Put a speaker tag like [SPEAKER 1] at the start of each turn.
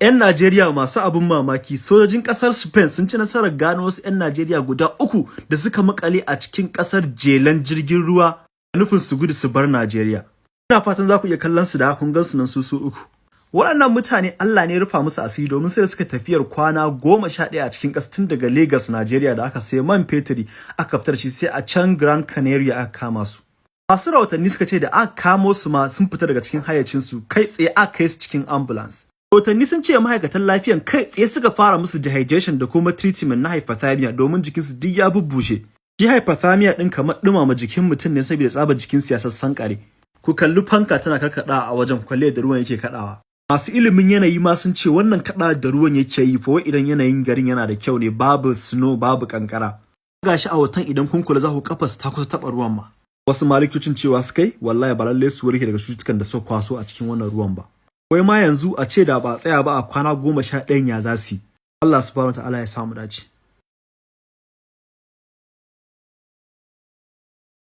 [SPEAKER 1] 'Yan Najeriya masu abin mamaki, sojojin ƙasar Spain sun ci nasarar gano wasu 'yan Najeriya guda uku da suka makale a cikin ƙasar jelan jirgin ruwa da nufin su gudu su bar Najeriya. Ina fatan za ku iya kallon su da kun gan su nan su su uku. Waɗannan mutane Allah ne ya rufa musu asiri, domin sai da suka tafiyar kwana 11 a cikin ƙasa tun daga Lagos, Najeriya, da aka sai man fetiri aka fitar shi, sai a can Grand Canaria aka kama su. Masu rahotanni suka ce da aka kamo su ma sun fita daga cikin hayyacinsu, kai tsaye aka kai su cikin ambulance. Rahotanni sun ce ma'aikatan lafiyan kai tsaye suka fara musu dehydration da kuma treatment na hypothermia, domin jikinsu duk ya bubbushe. Shi hypothermia din kamar dumama jikin mutum ne, saboda tsabar jikinsu ya sassan kare. Ku kalli fanka tana karkada a wajen, kwalle da ruwan yake kadawa. Masu ilimin yanayi ma sun ce wannan kada da ruwan yake yi fa, idan yanayin garin yana da kyau ne, babu snow, babu kankara. Gashi a hoton, idan kun kula za ku kafas ta kusa taba ruwan ma. Wasu malikocin cewa suka yi wallahi ba lallai su warke daga cututtukan da suka kwaso a cikin wannan ruwan ba. Wai ma yanzu a ce da ba a tsaya ba a kwana 11 ya za su yi. Allah Subhanahu Ta'ala ya samu dace.